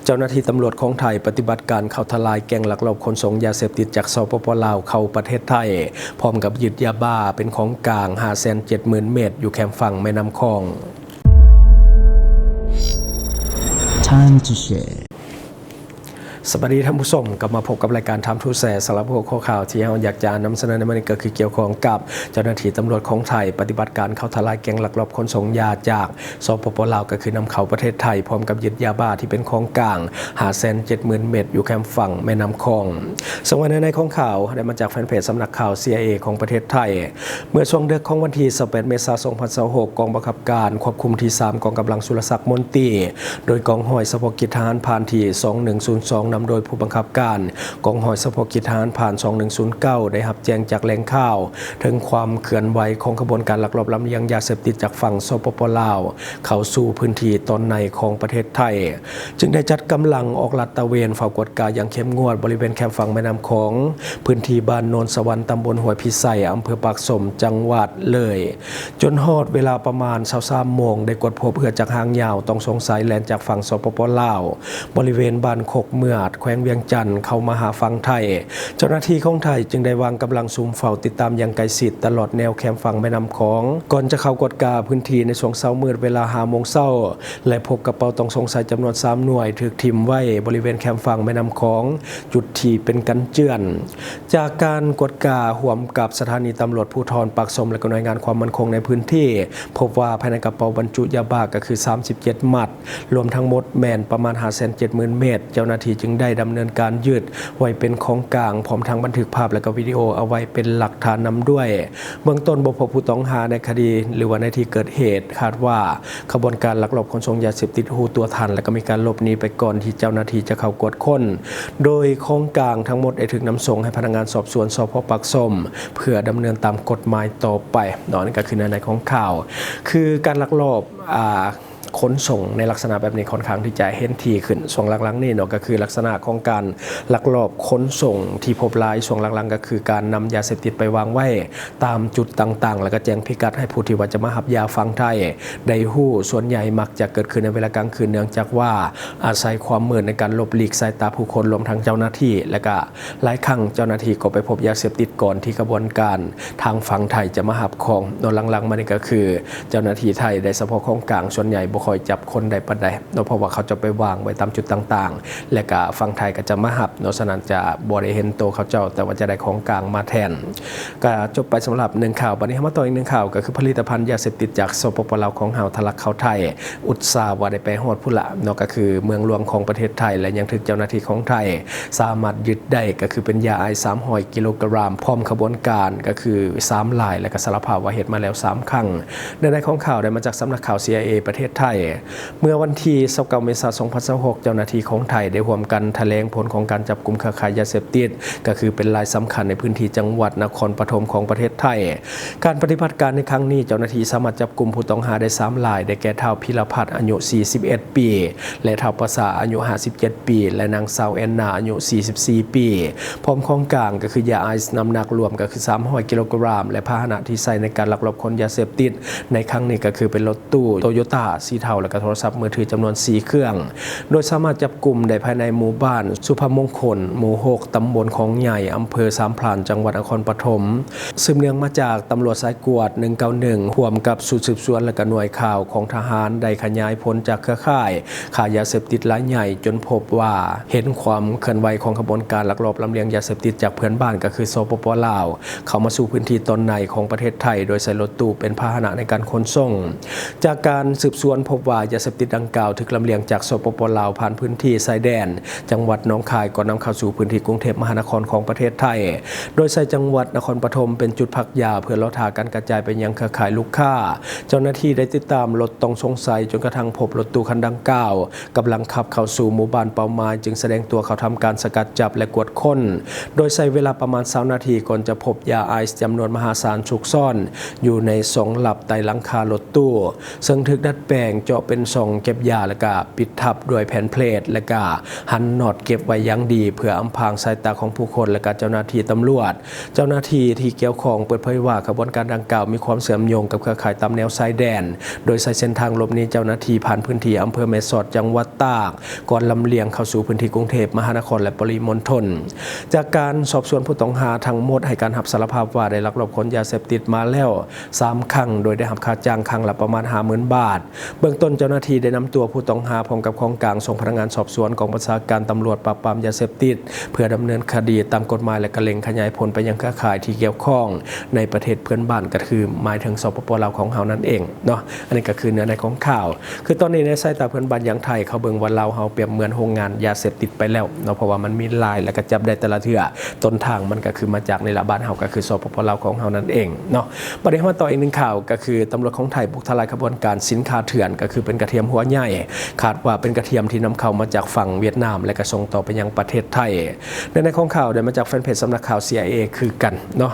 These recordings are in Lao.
ເຈົ້າໜ້າທີ່ຕຳຫຼວດຂອງໄທປະຕິບັດການເຂົ້າທະລາຍແກ້ງລັກລອບຂົນສົ່ງຢາເສບຕິດຈາກ ສປປ ລາວ ເຂົ້າປະເທດໄທ, ພ້ອມກັບຍຶດຢາບ້າເປັນຂອງກາງ ຫ້າແສນເຈັດໝື່ນເມັດ ຢູ່ແຄມຝັ່ງແມ່ນ້ຳຂອງ. Time to share. ສະບາຍດີທ່ານຜູ້ຊົມ, ກັບມາພົບກັບລາຍການ Time to Share. ສຳລັບຫົວຂໍ້ຂ່າວທີ່ເຮົາຢາກຈະນຳສະເໜີໃນມື້ນີ້ ກໍຄືກ່ຽວຂ້ອງກັບເຈົ້າໜ້າທີ່ຕຳຫຼວດຂອງໄທປະຕິບັດການເຂົ້າທະລາຍແກ້ງລັກລອບຂົນສົ່ງຢາຈາກ ສປປ ລາວ ກໍຄືນຳເຂົ້າປະເທດໄທ ພ້ອມກັບຍຶດຢາບ້າທີ່ເປັນຂອງກາງ ຫ້າແສນເຈັດໝື່ນເມັດ ຢູ່ແຄມຝັ່ງແມ່ນ້ຳຂອງ. ເຊິ່ງວ່າໃນໃນຂອງຂ່າວໄດ້ມາຈາກແຟນເພຈສຳນັກຂ່າວ ຊີໄອເອ ຂອງປະເທດໄທ. ເມື່ອຊ່ວງເດິກຂອງວັນທີຊາວແປດ ເມສາ ສອງພັນຊາວຫົກ ກອງບັງຄັບການຄວບຄຸມທີສາມ ກອງກຳລັງສຸລະສັກມົນຕີ ໂດຍກອງຮ້ອຍສະເພາະກິດທະຫານຜ່ານທີສອງໜຶ່ງສູນສອງ ນຳໂດຍຜູ້ບັງຄັບການກອງຮ້ອຍສະເພາະກິດທະຫານຜ່ານສອງໜຶ່ງສູນເກົ້າ ໄດ້ຮັບແຈ້ງຈາກແຫຼ່ງຂ່າວ ເຖິງຄວາມເຄື່ອນໄຫວຂອງຂະບວນການລັກລອບລຳລຽງຢາເສບຕິດຈາກຝັ່ງ ສປປ ລາວ ເຂົ້າສູ່ພື້ນທີ່ຕອນໃນຂອງປະເທດໄທ, ຈຶ່ງໄດ້ຈັດກຳລັງອອກລາດຕະເວນເຝົ້າກວດກາຢ່າງເຂັ້ມງວດບໍລິເວນແຄມຝັ່ງແມ່ນ້ຳຂອງ, ພື້ນທີ່ບ້ານໂນນສະຫວັນ, ຕຳບົນຫ້ວຍພິໄຊ, ອຳເພີປາກຊົມ, ຈັງຫວັດເລີຍ. ຈົນຮອດເວລາປະມານຊາວສາມໂມງ ໄດ້ກວດພົບເຮືອຈັກຫາງຍາວຕ້ອງສົງໄສແລ່ນຈາກຝັ່ງ ສປປ ລາວ ບໍລິເວນບ້ານຄົກເມືອດ ແຂວງວຽງຈັນ ເຂົ້າມາຫາຝັ່ງໄທ. ເຈົ້າໜ້າທີ່ຂອງໄທຈຶ່ງໄດ້ວາງກຳລັງຊຸມເຝົ້າຕິດຕາມຢ່າງໃກ້ຊິດຕະຫຼອດແນວແຄມຝັ່ງແມ່ນ້ຳຂອງ, ກ່ອນຈະເຂົ້າກວດກາພື້ນທີ່ໃນຊ່ວງເຊົ້າມືດເວລາຫ້າໂມງເຊົ້າ ແລະ ພົບກະເປົາຕ້ອງສົງໄສຈຳນວນສາມໜ່ວຍຖືກຖິ້ມໄວ້ບໍລິເວນແຄມຝັ່ງແມ່ນ້ຳຂອງ, ຈຸດທີ່ເປັນກັນເຈື່ອນ. ຈາກການກວດກາຮ່ວມກັບສະຖານີຕຳຫຼວດພູທອນປາກຊົມ ແລະ ກໍໜ່ວຍງານຄວາມໝັ້ນຄົງໃນພື້ນທີ່ ພົບວ່າພາຍໃນກະເປົາບັນຈຸຢາບ້າກໍຄືສາມສິບເຈັດມັດ, ລວມທັງໝົດແມ່ນປະມານຫ້າແສນເຈັດໝື່ນເມັດ. ເຈົ້າໜ້າທີ່ຈຶ່ງໄດ້ດຳເນີນການຍຶດໄວ້ເປັນຂອງກາງ, ພ້ອມທັງບັນທຶກພາບ ແລະ ກໍວິດີໂອເອົາໄວ້ເປັນຫຼັກຖານນຳດ້ວຍ. ເບື້ອງຕົ້ນບໍ່ພົບຜູ້ຕ້ອງຫາໃນຄະດີ ຫຼືວ່າໃນທີ່ເກີດເຫດ, ຄາດວ່າຂະບວນການລັກລອບຂົນສົ່ງຢາເສບຕິດຮູ້ຕົວທັນ ແລະ ກໍມີການຫຼົບໜີໄປກ່ອນທີ່ເຈົ້າໜ້າທີ່ຈະເຂົ້າກວດຄົ້ນ, ໂດຍຂອງກາງທັງໝົດໄດ້ຖືກນຳສົ່ງໃຫ້ພະນັກງານສອບສວນ ສພ ປາກຊົມ ເພື່ອດຳເນີນຕາມກົດໝາຍຕໍ່ໄປເນາະ. ນັ້ນກໍຄືເນື້ອໃນຂອງຂ່າວ, ຄືການລັກລອບ ອ່າ ຂົນສົ່ງໃນລັກສະນະແບບນີ້ຄ່ອນຂ້າງທີ່ຈະເຫັນຖີ່ຂຶ້ນຊ່ວງຫຼັງໆນີ້ເນາະ, ກໍຄືລັກສະນະຂອງການລັກລອບຂົນສົ່ງທີ່ພົບຫຼາຍຊ່ວງຫຼັງໆ ກໍຄືການນຳຢາເສບຕິດໄປວາງໄວ້ຕາມຈຸດຕ່າງໆ ແລ້ວກໍແຈ້ງພິກັດໃຫ້ຜູ້ທີ່ວ່າຈະມາຮັບຢາຝັ່ງໄທໄດ້ຮູ້. ສ່ວນໃຫຍ່ມັກຈະເກີດຂຶ້ນໃນເວລາກາງຄືນ ເນື່ອງຈາກວ່າອາໄສຄວາມມືດໃນການຫຼົບຫຼີກສາຍຕາຜູ້ຄົນ ລວມທັງເຈົ້າໜ້າທີ່ ແລະກະ ຫຼາຍຄັ້ງເຈົ້າໜ້າທີ່ກໍໄປພົບຢາເສບຕິດກ່ອນທີ່ຂະບວນການທາງຝັ່ງໄທຈະມາຮັບຂອງເນາະ. ຫຼັງໆມານີ້ກໍຄືເຈົ້າໜ້າທີ່ໄທໄດ້ສະເພາະຂອງກາງ ສ່ວນໃຫຍ່ບໍ່ຄ່ອຍຈັບຄົນໄດ້ປານໃດເນາະ, ເພາະວ່າເຂົາເຈົ້າໄປວາງໄວ້ຕາມຈຸດຕ່າງໆ ແລະກະຝັ່ງໄທກໍຈະມາຮັບເນາະ, ສະນັ້ນຈະບໍ່ໄດ້ເຫັນໂຕເຂົາເຈົ້າ ແຕ່ວ່າຈະໄດ້ຂອງກາງມາແທນ. ກໍຈົບໄປສຳລັບໜຶ່ງຂ່າວ. ບັດນີ້ເຮົາມາຕໍ່ອີກໜຶ່ງຂ່າວ, ກໍຄືຜະລິດຕະພັນຢາເສບຕິດຈາກ ສປປ ລາວ ຂອງເຮົາ ທະລັກເຂົ້າໄທ ອຸດສາຫວ່າໄດ້ໄປຮອດພຸ້ນລະເນາະ, ກໍຄືເມືອງຫຼວງຂອງປະເທດໄທ ແລະ ຍັງຖືກເຈົ້າໜ້າທີ່ຂອງໄທສາມາດຍຶດໄດ້ ກໍຄືເປັນຢາໄອສາມຮ້ອຍກິໂລກຣາມ ພ້ອມຂະບວນການກໍຄືສາມລາຍ ແລະ ກໍສາລະພາບວ່າເຮັດມາແລ້ວສາມຄັ້ງ. ເນື້ອໃນຂອງຂ່າວໄດ້ມາຈາກສຳນັກຂ່າວ ຊີໄອເອ ປະເທດໄທ. ເມື່ອວັນທີຊາວເກົ້າ ເມສາ ສອງພັນຊາວຫົກ ເຈົ້າໜ້າທີ່ຂອງໄທໄດ້ຮ່ວມກັນຖະແຫຼງຜົນຂອງການຈັບກຸມເຄືອຂ່າຍຢາເສບຕິດ ກໍຄືເປັນລາຍສຳຄັນໃນພື້ນທີ່ຈັງຫວັດນະຄອນປະຖົມຂອງປະເທດໄທ. ການປະຕິບັດການໃນຄັ້ງນີ້ ເຈົ້າໜ້າທີ່ສາມາດຈັບກຸມຜູ້ຕ້ອງຫາໄດ້ສາມລາຍ, ໄດ້ແກ່ ທ້າວ ພິລະພັດ ອາຍຸ ສີ່ສິບເອັດ ປີ ແລະ ທ້າວ ປະສາ ອາຍຸ ຫ້າສິບເຈັດ ປີ ແລະ ນາງສາວ ແອນນາ ອາຍຸ ສີ່ສິບສີ່ ປີ ພ້ອມຂອງກາງກໍຄືຢາໄອສ໌ ນ້ຳໜັກລວມກໍຄື ສາມຮ້ອຍ ກິໂລກຣາມ ແລະ ພາຫະນະທີ່ໃຊ້ໃນການລັກລອບຂົນຢາເສບຕິດໃນຄັ້ງນີ້ ກໍຄືເປັນລົດຕູ້ໂຕໂຍຕ້າສີເທົາ ແລະ ກໍໂທລະສັບມືຖືຈຳນວນສີ່ເຄື່ອງ. ໂດຍສາມາດຈັບກຸມໄດ້ພາຍໃນໝູ່ບ້ານສຸພະມົງຄົນ ໝູ່ຫົກ ຕຳບົນຂອງໃຫຍ່ ອຳເພີສາມພຣານ ຈັງຫວັດນະຄອນປະຖົມ. ສືບເນື່ອງມາຈາກຕຳຫຼວດສາຍກວດ ໜຶ່ງເກົ້າໜຶ່ງ ຮ່ວມກັບຊຸດສືບສວນ ແລະ ກະໜ່ວຍຂ່າວຂອງທະຫານ ໄດ້ຂະຫຍາຍຜົນຈາກເຄືອຂ່າຍຄ້າຢາເສບຕິດລາຍໃຫຍ່ ຈົນພົບວ່າເຫັນຄວາມເຄື່ອນໄຫວຂອງຂະບວນການລັກລອບລຳລຽງຢາເສບຕິດຈາກເພື່ອນບ້ານ ກໍຄື ສປປ ລາວ ເຂົ້າມາສູ່ພື້ນທີ່ຕອນໃນຂອງປະເທດໄທ ໂດຍໃຊ້ລົດຕູ້ເປັນພາຫະນະໃນການຂົນສົ່ງ. ຈາກການສືບສວນພົບວ່າ ຢາເສບຕິດດັ່ງກ່າວຖືກລຳລຽງຈາກ ສປປ ລາວ ຜ່ານພື້ນທີ່ຊາຍແດນ ຈັງຫວັດໜອງຄາຍ ກ່ອນນຳເຂົ້າສູ່ພື້ນທີ່ກຸງເທບມະຫານະຄອນຂອງປະເທດໄທ, ໂດຍໃຊ້ຈັງຫວັດນະຄອນປະຖົມເປັນຈຸດພັກຢາ ເພື່ອລໍຖ້າການກະຈາຍໄປຍັງເຄືອຂ່າຍລູກຄ້າ. ເຈົ້າໜ້າທີ່ໄດ້ຕິດຕາມລົດຕ້ອງສົງໄສ ຈົນກະທັ້ງພົບລົດຕູ້ຄັນດັ່ງກ່າວ ກຳລັງຂັບເຂົ້າສູ່ໝູ່ບ້ານເປົ້າໝາຍ ຈຶ່ງສະແດງຕົວເຂົ້າທຳການສະກັດຈັບ ແລະ ກວດຄົ້ນ, ໂດຍໃຊ້ເວລາປະມານຊາວນາທີ ກ່ອນຈະພົບຢາໄອສ໌ຈຳນວນມະຫາສານຊຸກຊ້ອນຢູ່ໃນຊ່ອງລັບໃຕ້ຫຼັງຄາລົດຕູ້ ເຊິ່ງຖືກດັດແປງ ເຈາະເປັນຊ່ອງເກັບຢາ ແລະກະປິດທັບດ້ວຍແຜ່ນເພລດ ແລະກະຫັນນັອດເກັບໄວ້ຢ່າງດີ ເພື່ອອຳພາງສາຍຕາຂອງຜູ້ຄົນ ແລະກະເຈົ້າໜ້າທີ່ຕຳຫຼວດ. ເຈົ້າໜ້າທີ່ທີ່ກ່ຽວຂ້ອງເປີດເຜີຍວ່າ ຂະບວນການດັ່ງກ່າວມີຄວາມເຊື່ອມໂຍງກັບເຄືອຂ່າຍຕາມແນວຊາຍແດນ ໂດຍໃຊ້ເສັ້ນທາງຫຼົບໜີເຈົ້າໜ້າທີ່ຜ່ານພື້ນທີ່ອຳເພີແມ່ສອດ ຈັງຫວັດຕາກ ກ່ອນລຳລຽງເຂົ້າສູ່ພື້ນທີ່ກຸງເທບມະຫານະຄອນ ແລະ ປະລິມົນທົນ. ຈາກການສອບສວນຜູ້ຕ້ອງຫາທັງໝົດໃຫ້ການຮັບສາລະພາບວ່າໄດ້ລັກລອບຂົນຢາເສບຕິດມາແລ້ວ ສາມຄັ້ງ ໂດຍໄດ້ຮັບຄ່າຈ້າງຄັ້ງລະປະມານຫ້າໝື່ນບາດ. ເບື້ອງຕົ້ນເຈົ້າໜ້າທີ່ໄດ້ນຳຕົວຜູ້ຕ້ອງຫາພ້ອມກັບຂອງກາງສົ່ງພະນັກງານສອບສວນກອງບັນຊາການຕຳຫຼວດປາບປາມຢາເສບຕິດ ເພື່ອດຳເນີນຄະດີຕາມກົດໝາຍ ແລະ ກະເລັ່ງຂະຫຍາຍຜົນໄປຍັງເຄືອຂ່າຍທີ່ກ່ຽວຂ້ອງໃນປະເທດເພື່ອນບ້ານ ກໍຄືໝາຍເຖິງ ສປປ ລາວ ຂອງເຮົານັ້ນເອງເນາະ. ອັນນີ້ກໍຄືເນື້ອໃນຂອງຂ່າວ. ຄືຕອນນີ້ໃນສາຍຕາເພື່ອນບ້ານຢ່າງໄທ ເຂົາເບິ່ງວ່າລາວເຮົາປຽບເໝືອນໂຮງງານຢາເສບຕິດໄປແລ້ວເນາະ ເພາະວ່າມັນມີຫຼາຍ ແລ້ວກໍຈັບໄດ້ແຕ່ລະເທື່ອ ຕົ້ນທາງມັນກໍຄືມາຈາກນີ້ລະ ບ້ານເຮົາກໍຄື ສປປ ລາວ ຂອງເຮົານັ້ນເອງເນາະ. ບັດນີ້ມາຕໍ່ອີກໜຶ່ງຂ່າວ ກໍຄືຕຳຫຼວດຂອງໄທບຸກທະລາຍຂະບວນການສິນຄ້າເຖື່ອນ ກໍຄືເປັນກະທຽມຫົວໃຫຍ່ ຄາດວ່າເປັນກະທຽມທີ່ນຳເຂົ້າມາຈາກຝັ່ງຫວຽດນາມ ແລະ ກໍສົ່ງຕໍ່ໄປຍັງປະເທດໄທ. ໃນໃນຂອງຂ່າວໄດ້ມາຈາກແຟນເພຈສຳນັກຂ່າວ ຊີໄອເອ ຄືກັນເນາະ.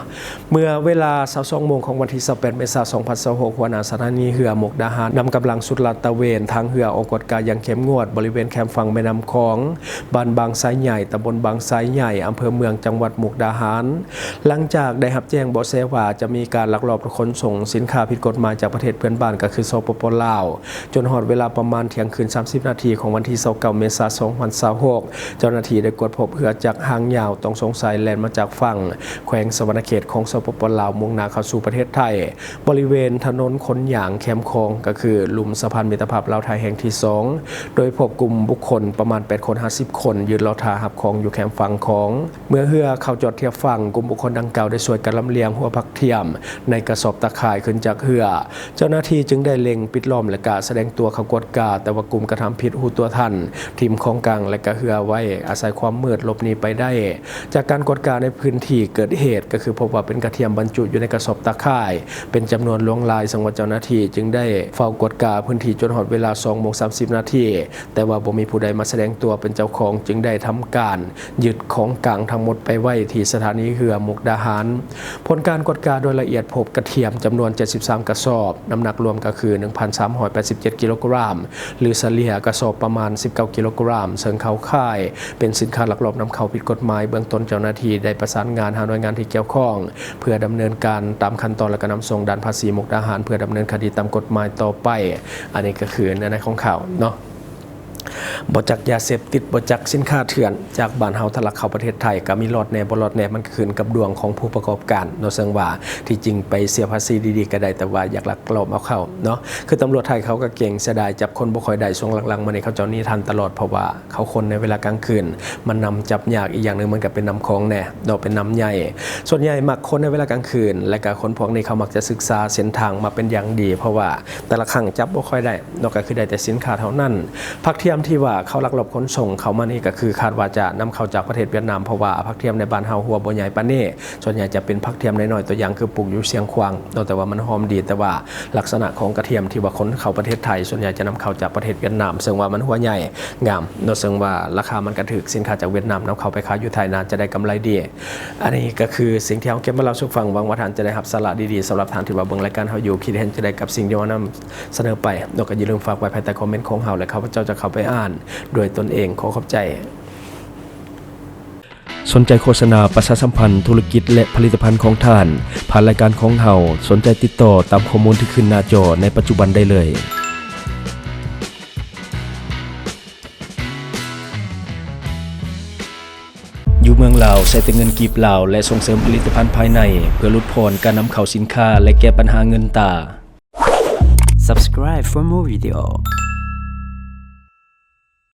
ເມື່ອເວລາຊາວສອງໂມງຂອງວັນທີຊາວແປດເມສາ ສອງພັນຊາວຫົກ ຫົວໜ້າສະຖານີເຮືອມຸກດາຫານ ນຳກຳລັງຊຸດລາດຕະເວນທາງເຮືອອອກກວດກາຢ່າງເຂັ້ມງວດ ບໍລິເວນແຄມຝັ່ງແມ່ນ້ຳຂອງ ບ້ານບາງຊາຍໃຫຍ່ ຕຳບົນບາງຊາຍໃຫຍ່ ອຳເພີເມືອງ ຈັງຫວັດມຸກດາຫານ ຫຼັງຈາກໄດ້ຮັບແຈ້ງເບາະແສວ່າຈະມີການລັກລອບຂົນສົ່ງສິນຄ້າຜິດກົດໝາຍຈາກປະເທດເພື່ອນບ້ານ ກໍຄື ສປປ ລາວ ຈົນຮອດເວລາປະມານທ່ຽງຄືນສາມສິບນາທີຂອງວັນທີຊາວເກົ້າເມສາ ສອງພັນຊາວຫົກ ເຈົ້າໜ້າທີ່ໄດ້ກວດພົບເຮືອຈັກຫາງຍາວຕ້ອງສົງໄສແລ່ນມາຈາກຝັ່ງ ແຂວງສະຫວັນນະເຂດຂອງ ສປປ ລາວ ມຸ່ງໜ້າເຂົ້າສູ່ປະເທດໄທ ບໍລິເວນຖະໜົນຂົນຫຍາງແຄມຂອງ ກໍຄືລຸ່ມສະພານມິດຕະພາບລາວໄທແຫ່ງທີສອງ ໂດຍພົບກຸ່ມບຸກຄົນປະມານແປດຄົນຫາສິບຄົນ ຢືນລໍຖ້າຮັບຂອງຢູ່ແຄມຝັ່ງຂອງ. ເມື່ອເຮືອເຂົ້າຈອດທຽບຝັ່ງ, ກຸ່ມບຸກຄົນດັ່ງກ່າວໄດ້ຊ່ວຍກັນລຳລຽງຫົວຜັກທຽມໃນກະສອບຕາຂ່າຍຂຶ້ນຈາກເຮືອ. ເຈົ້າໜ້າທີ່ຈຶ່ງໄດ້ເລັ່ງປິດລ້ອມ ແລະ ກະສະແດງຕົວເຂົ້າກວດກາ, ແຕ່ວ່າກຸ່ມກະທຳຜິດຮູ້ຕົວທັນ, ຖິ້ມຂອງກາງ ແລະ ກະເຮືອໄວ້, ອາໄສຄວາມມືດຫຼົບໜີໄປໄດ້. ຈາກການກວດກາໃນພື້ນທີ່ເກີດເຫດ ກໍຄືພົບວ່າເປັນກະທຽມບັນຈຸຢູ່ໃນກະສອບຕາຂ່າຍເປັນຈຳນວນຫຼວງຫຼາຍ, ເຊິ່ງວ່າເຈົ້າໜ້າທີ່ຈຶ່ງໄດ້ເຝົ້າກວດກາພື້ນທີ່ຈົນຮອດເວລາສອງໂມງສາມສິບນາທີ. ແຕ່ວ່າບໍ່ມີຜູ້ໃດມາສະແດງຕົວເປັນເຈົ້າຂອງ, ຈຶ່ງໄດ້ທຳການຍຶດຂອງກາງທັງໝົດໄປໄວ້ທີ່ສະຖານີເຮືອມຸກດາຫານ. ຜົນການກວດກາໂດຍລະອຽດພົບກະທຽມຈຳນວນເຈັດສິບສາມກະສອບ, ນ້ຳໜັກລວມກໍຄືໜຶ່ງພັນສາມຮ້ອຍແປດສິບເຈັດກິໂລກຣາມ ຫຼື ສະເລ່ຍກະສອບປະມານສິບເກົ້າກິໂລກຣາມ, ເຊິ່ງເຂົ້າຂ່າຍເປັນສິນຄ້າລັກລອບນຳເຂົ້າຜິດກົດໝາຍ. ເບື້ອງຕົ້ນເຈົ້າໜ້າທີ່ໄດ້ປະສານງານຫາໜ່ວຍງານທີ່ກ່ຽວຂ້ອງ ເພື່ອດຳເນີນການຕາມຂັ້ນຕອນ ແລະ ກະນຳສົ່ງດ່ານພາສີມຸກດາຫານ ເພື່ອດຳເນີນຄະດີຕາມກົດໝາຍຕໍ່ໄປ. ອັນນີ້ກໍຄືເນື້ອໃນຂອງຂ່າວເນາະ. ບໍ່ຈັກຢາເສບຕິດ, ບໍ່ຈັກສິນຄ້າເຖື່ອນ ຈາກບ້ານເຮົາທະລັກເຂົ້າປະເທດໄທ ກໍມີລອດແດ່ ບໍ່ລອດແດ່, ມັນກໍຂຶ້ນກັບດວງຂອງຜູ້ປະກອບການເນາະ. ເຊິ່ງວ່າທີ່ຈິງໄປເສຍພາສີດີໆກໍໄດ້, ແຕ່ວ່າຢາກລັກລອບເອົາເຂົ້າເນາະ. ຄືຕຳຫຼວດໄທເຂົາກໍເກັ່ງເສຍດາຍ, ຈັບຄົນບໍ່ຄ່ອຍໄດ້. ຊ່ວງຫຼັງໆມານີ້ເຂົາເຈົ້າໜີທັນຕະຫຼອດ, ເພາະວ່າ ເຂົາຄົ້ນໃນເວລາກາງຄືນ ມັນນຳຈັບຍາກ. ອີກຢ່າງໜຶ່ງ ມັນກໍເປັນນ້ຳຂອງແດ່ເນາະ, ເປັນນ້ຳໃຫຍ່. ສ່ວນໃຫຍ່ມັກຄົ້ນໃນເວລາກາງຄືນ ແລະ ກະຄົນພວກນີ້ເຂົາມັກຈະສຶກສາເສັ້ນທາງມາເປັນຢ່າງດີ, ເພາະວ່າແຕ່ລະຄັ້ງຈັບບໍ່ຄ່ອຍໄດ້ເນາະ, ກໍຄືໄດ້ແຕ່ສິນຄ້າເທົ່ານັ້ນ. ຜັກທຽມທີ່ວ່າເຂົາລັກລອບຂົນສົ່ງເຂົ້າມານີ້ ກໍຄືຄາດວ່າຈະນຳເຂົ້າຈາກປະເທດຫວຽດນາມ, ເພາະວ່າຜັກທຽມໃນບ້ານເຮົາຫົວບໍ່ໃຫຍ່ປານນີ້, ສ່ວນໃຫຍ່ຈະເປັນຜັກທຽມນ້ອຍໆ, ຕົວຢ່າງຄືປູກຢູ່ຊຽງຂວາງເນາະ, ແຕ່ວ່າມັນຫອມດີ. ແຕ່ວ່າລັກສະນະຂອງກະທຽມທີ່ວ່າຂົນເຂົ້າປະເທດໄທ ສ່ວນໃຫຍ່ຈະນຳເຂົ້າຈາກປະເທດຫວຽດນາມ, ເຊິ່ງວ່າມັນຫົວໃຫຍ່ ງາມເນາະ, ເຊິ່ງວ່າລາຄາມັນກະຖືກ, ສິນຄ້າຈາກຫວຽດນາມນຳເຂົ້າໄປຂາຍຢູ່ໄທ ໜ້າຈະໄດ້ກຳໄລດີ. ອັນນີ້ກໍຄືສິ່ງທີ່ເຮົາເກັບມາເລົ່າສູ່ຟັງ, ຫວັງວ່າທ່ານຈະໄດ້ຮັບສາລະດີໆ. ສຳລັບທ່ານທີ່ວ່າເບິ່ງລາຍການເຮົາຢູ່, ຄິດເຫັນຈັ່ງໃດກັບສິ່ງທີ່ວ່ານຳສະເໜີໄປເນາະ, ກໍຢ່າລືມຝາກໄວ້ພາຍໃຕ້ຄອມເມັນຂອງເຮົາ ແລະ ຂ້າພະເຈົ້າຈະເຂົ້າໄປອ່ານດ້ວຍຕົນເອງ. ຂໍຂອບໃຈ. ສົນໃຈໂຄສະນາປະຊາສຳພັນທຸລະກິດ ແລະ ຜະລິດຕະພັນຂອງທ່ານ ຜ່ານລາຍການຂອງເຮົາ, ສົນໃຈຕິດຕໍ່ຕາມຂໍ້ມູນທີ່ຂຶ້ນໜ້າຈໍໃນປັດຈຸບັນໄດ້ເລີຍ. ຢູ່ເມືອງລາວ ໃຊ້ແຕ່ເງິນກີບລາວ ແລະ ສົ່ງເສີມຜະລິດຕະພັນພາຍໃນ ເພື່ອຫຼຸດຜ່ອນການນຳເຂົ້າສິນຄ້າ ແລະ ແກ້ບັນຫາເງິນຕາ. Subscribe for more video.